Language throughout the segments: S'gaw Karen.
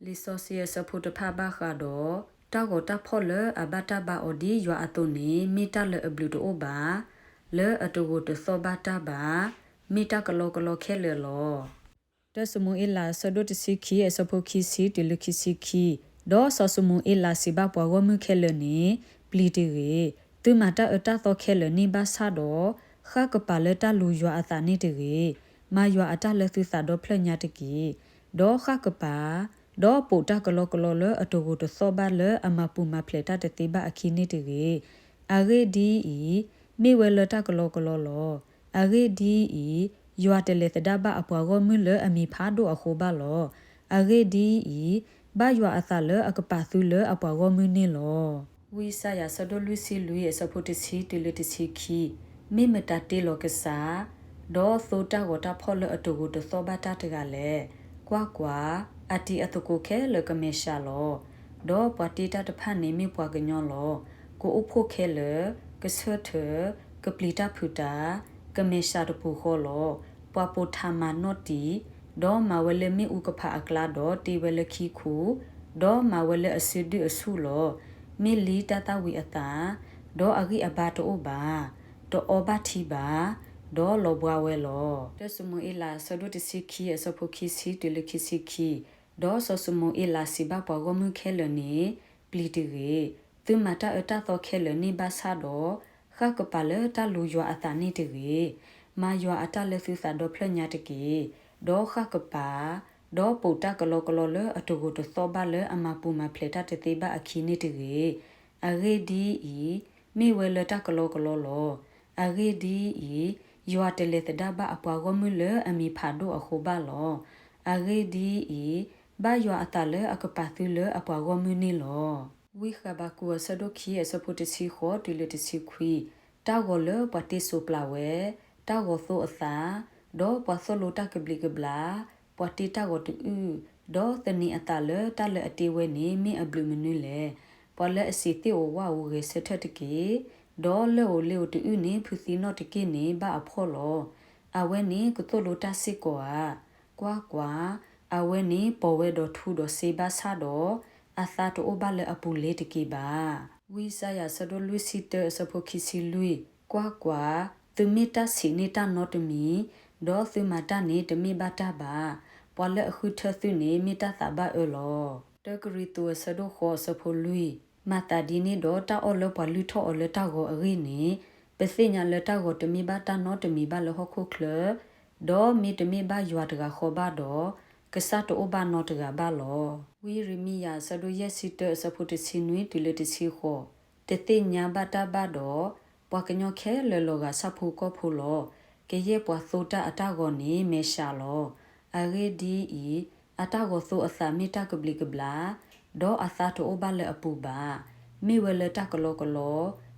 လံာ်စီဆှံအဆၢဖိတဖၣ်ဘၣ်ဃးဒီး တၢ်ဂီၤတၢ်ဖီၣ်လၢအဘၣ်တၢ်ဘါအီၤဒ်ယွၤအသိးန့ၣ် မ့ၢ်တၢ်လၢအဘျုးတအိၣ်ဘၣ်, လၢအတဂိာ်တသီၣ်ဘၣ်တၢ်ဘၣ်, မ့ၢ်တၢ်ကလီကလီခဲလၢာ်လီၤ. တၢၢ်စမူၤအ့လး အဆၢဒိၣ်တဆံခံ အဆၢဖိခံဆံတုၤလၢခံဆံခံ, ဒီးစီၤစမူၤအ့လးစံးဘၣ်ပှၤဂီၢ်မုၢ်ခဲလၢာ်န့ၣ်, ပျံၤတဂ့ၤ, သုမၤတၢ်အၢတၢ်သီခဲလၢာ်န့ၣ်ဘၣ်ဆၣ်ဒီး, ဃၣ်ကပၤလၢတၢ်လူၤယွၤအသးန့ၣ်တဂ့ၤ, မၤယွၤအတၢ်လၢသုသးဒီဖျၢၣ်ညါတက့ၢ်. ဒီးဃၣ်ကပၤ, ဒီးပိာ်တၢ်ကလီကလီလၢအတဂိာ်တသီၣ်ဘၣ်လၢအမၤပူၤမၤဖျဲးတၢ်တသ့ဘၣ်အခံန့ၣ်တဂ့ၤ. အဂ့ၢ်ဒ်အံၤ, မ့ၢ်ဝဲလၢတၢ်ကလီကလီလီၤ. အဂ့ၢ်ဒ်အံၤ, ယွၤတလဲၤသဒၣ်ဘၣ်အပှၤဂီၢ်မုၢ်လၢအမံၤဖးဒိၣ်အဃိဘၣ်လီၤ. အဂ့ၢ်ဒ်အံၤ, ဘၣ်ယွၤအသးလၢအကပာ်သုလၢအပှၤဂီၢ်မုၢ်န့ၣ်လီၤ. ဝံယၡါယၤအဆၢဒိၣ်လွံၢ်ဆံလွံၢ် အဆၢဖိတဆံတုၤလၢတဆံခံ, မ့ၢ်မတၤတ့လီၤကစၢ်, ဒီးသိတၢ်ဂီၤတၢ်ဖီၣ်လၢအတဂိာ်တသီၣ်ဘၣ်တၢ်တဂၤလဲၣ်. ကွၢ်ကွၢ်, အတံၤအသကိးခဲလၢာ်ကမဲာ်ဆှးလီၤ. ဒီးပှၤတ့တၢ်တဖၣ်န့ၣ်မ့ၢ်ပှၤကညီလီၤ. ကအိၣ်ဖှိၣ်ခဲလၢာ်, ကဆၢထၢၣ်, ကပျံၤတၢ်ဖုးတၢ်, ကမဲာ်ဆှးတပူၤဃီလီၤ. ပှၤပိာ်ထးမၤနီၣ်တံၢ်, ဒီးမၤဝဲလၢမ့ၣ်အူကဖးအကျါဒီးတ့ဝဲလၢခံခူ, ဒီးမၤဝဲလၢအစုဒုၣ်အဆူၣ်လီၤ. မ့ၢ်လံတၢ်သၣ်ဝံၤအသး, ဒီးအဂံၢ်အဘါတအိၣ်ဘၣ်, တအီဘၣ်ထံဘၣ်, ဒီးလီၤဘှါဝဲလီၤ. တၢၢ်စမူၤအ့လး အဆၢဒိၣ်တဆံခံ အဆၢဖိခံဆံတုၤလၢခံဆံခံ, ဒီးစီၤစမူၤအ့လးစံးဘၣ်ပှၤဂီၢ်မုၢ်ခဲလၢာ်န့ၣ်, ပျံၤတဂ့ၤ, သုမၤတၢ်အၢတၢ်သီခဲလၢာ်န့ၣ်ဘၣ်ဆၣ်ဒီး, ဃၣ်ကပၤလၢတၢ်လူၤယွၤအသးန့ၣ်တဂ့ၤ, မၤယွၤအတၢ်လၢသုသးဒီဖျၢၣ်ညါတက့ၢ်. ဒီးဃၣ်ကပၤ, ဒီးပိာ်တၢ်ကလီကလီလၢအတဂိာ်တသီၣ်ဘၣ်လၢအမၤပူၤမၤဖျဲးတၢ်တသ့ဘၣ်အခံန့ၣ်တဂ့ၤ. အဂ့ၢ်ဒ်အံၤ, မ့ၢ်ဝဲလၢတၢ်ကလီကလီလီၤ. အဂ့ၢ်ဒ်အံၤ, ယွၤတလဲၤသဒၣ်ဘၣ်အပှၤဂီၢ်မုၢ်လၢအမံၤဖးဒိၣ်အဃိဘၣ်လီၤ. အဂ့ၢ်ဒ်အံၤ, ဘၣ်ယွၤအသးလၢအကပာ်သုလၢအပှၤဂီၢ်မုၢ်န့ၣ်လီၤ. ဝံဃဘးကူာ်အဆၢဒိၣ်ခံ အဆၢဖိတဆံဃိးတုၤလၢတဆံခွံ, တၢ်ဂီၤလၢပှၤတ့စိးပျၤဝဲ, တၢ်ဂီၤသိအသး, ဒီးပှၤသိၣ်လိတၢ်ကဘျံးကဘျၣ်, ပှၤတ့တၢ်ဂီၤတအုၣ်, ဒီးသန့ၤအသးလၢတၢ်လၢအတ့ဝဲန့ၣ် မ့ၢ်အဘျုးမနုၤလဲၣ်. ပှၤလၢအစံးသ့ၣ်ဧိၤဝၣ်ဧိၤဂဲၤဆၢထၢၣ်တက့ၢ်, ဒီးလၢၢ်ဧိၤလ့ဧိၤတအုၣ်န့ၣ် ဖုသံနီၣ်တက့ၢ်န့ၣ် ဘၣ်အဖှီၣ်လီၤ. အဝဲန့ၣ်ကသိၣ်လိတၢ်စ့ၢ်ကီးဧါ. ကွၢ်ကွၢ်, အဝဲန့ၣ်ပိာ်ဝဲဒီးထူဒီးစ့ဘၣ်ဆၣ်ဒီး, အသါတအိၣ်ဘၣ်လၢအပူၤလ့ၤတက့ၢ်ဘၣ်. ဝံယၡါယၤအဆၢဒိၣ်လွံၢ်ဆံတၢ အဆၢဖိခံဆံလွံၢ်, ကွၢ်ကွၢ်, သုမ့ၢ်တၢ်ဆံးန့ၢ်တၢ်နီတမံၤ, ဒီးသုမၤတၢ်န့ၣ်တမ့ၢ်ဘၣ်တၢ်ဘၣ်. ပှၤလၢအဃုထၢသုန့ၣ် မ့ၢ်တၢ်သးဘၣ်အၢလီၤ. တၢကရံၣ်သူးအဆၢဒိၣ်ဃိးအဆၢဖိလွံၢ်, မၤသးဒ်န့ၣ်ဒီး တၢ်အီၣ်လၢပှၤလုၢ်ထီၣ်အီၤလၢတၢ်ဂီၤအဂ့ၢ်န့ၣ်, ပသ့ၣ်ညါလၢတၢ်ဂီၤတမ့ၢ်ဘၣ်တၢ်နီတမံၤဘၣ်လၢဟီၣ်ခိၣ်ချၢ, ဒီးမ့တမ့ၢ်ဘၣ်ယွၤတဂၤဃီဘၣ်ဒီး, ကစၢ်တအိၣ်ဘၣ်နီတဂၤဘၣ်လီၤ. ဝံယံးရမံယၤအဆၢဒိၣ်ယဲၢ်ဆံတၢ အဆၢဖိတဆံနွံတုၤလၢတဆံဃိး, တသ့ၣ်ညါဘၣ်တၢ်ဘၣ်ဒီး, ပှၤကညီခဲလၢာ်လီၤဂာ်ဆၣ်ဖိကီၢ်ဖိလီၤ. ကယဲၢ်ပှၤသိတၢ်အတၢ်ဂီၤန့ၣ် မဲာ်ဆှးလီၤ. အဂ့ၢ်ဒ်အံၤ, အတၢ်ဂီၤသိအသးမ့ၢ်တၢ်ကဘျံးကဘျၣ်, ဒီးအသါတအိၣ်ဘၣ်လၢအပူၤဘၣ်. မ့ၢ်ဝဲလၢတၢ်ကလီကလီ,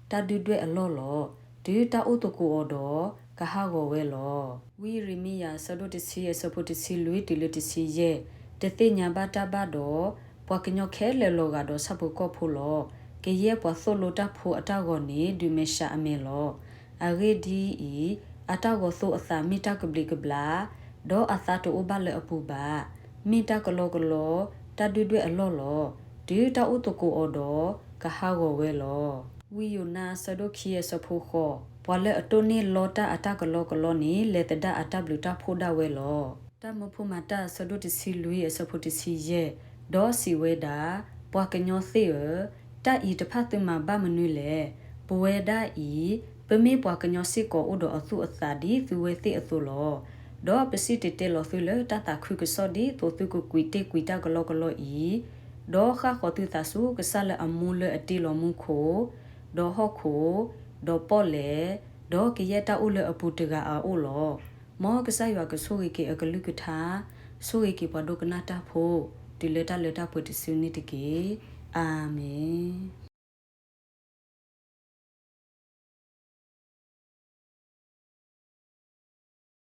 တၢ်ဒုၣ်ဒွဲၣ်အလီၢ်လီၤ. တုၤတၢ်အိၣ်သကိးအီၤဒီး, ကဟးဂီၤဝဲလီၤ. ဝံယံးရမံယၤအဆၢဒိၣ်တဆံ အဆၢဖိတဆံလွံၢ်တုၤလၢတဆံယဲၢ်, တသ့ၣ်ညါဘၣ်တၢ်ဘၣ်ဒီး, ပှၤကညီခဲလၢာ်လီၤဂာ်ဒီးဆၣ်ဖိကီၢ်ဖိလီၤ. ကယဲၢ်ပှၤသိၣ်လိတၢ်ဖိအတၢ်ဂီၤန့ၣ် ဒုးမဲာ်ဆှးအမဲာ်လီၤ. အဂ့ၢ်ဒ်အံၤ, အတၢ်ဂီၤသိအသးမ့ၢ်တၢ်ကဘျံးကဘျၣ်, ဒီးအသါတအိၣ်ဘၣ်လၢအပူၤဘၣ်. မ့ၢ်တၢ်ကလီကလီ, တၢ်ဒုၣ်ဒွဲၣ်အလီၢ်လီၤ. တုၤတၢ်အိၣ်သကိးအီၤဒီး, ကဟးဂီၤဝဲလီၤ. ဝံယိၤနါအဆၢဒိၣ်ခံအဆၢဖိဃိး, ပှၤလၢအတိၢ်န့ၢ်လီတၢ်အတၢ်ကလီကလီန့ၣ် လဲၤသဒၣ်အတၢ်ဘျုးတၢ်ဖှိၣ်ဒၣ်ဝဲလီၤ. တၢ်မၢဖိမၤတၢ်အဆၢဒိၣ်တဆံလွံၢ် အဆၢဖိတဆံယဲၢ်, ဒီးစံးဝဲဒၣ်, ပှၤကညီသ့ၣ်ဧၢ, တၢ်အံၤတဖၣ်သုမၤဘၣ်မနုၤလဲၣ်. ပဝဲဒၣ်အံၤ, ပမ့ၢ်ပှၤကညီစ့ၢ်ကီးအိၣ်ဒီးအသူၣ်အသးဒ်သုဝဲသ့ၣ်အသိးလီၤ. ဒီးပစံၣ်တဲၤတဲလီၤသုလၢတၢ်သးခုကစီၣ်ဒ်သိးသုကကွံာ်တ့ၢ်ကွံာ်တၢ်ကလီကလီအံၤ, ဒီးဃၣ်ဃီၤသုသးဆူကစၢ်လၢအမူလၢအတ့လီၤမူခိၣ်, ဒီးဟီၣ်ခိၣ်, ဒီးပီၣ်လဲၣ်, ဒီးကယဲၢ်တၢ်အိၣ်လၢအပူၤတဂၤအအိၣ်လီၤ. မ်ကစၢ်ယွၤကဆိၣ်ဂ့ၤက့ၤအကလုၢ်ကထါ, ဆိၣ်ဂ့ၤက့ၤပှၤဒိကနၣ်တၢ်ဖိ, တုၤလၢတၢ်လၢတၢ်ပှဲၤတစုန့ၣ်တက့ၢ်. အၤမ့ၣ်.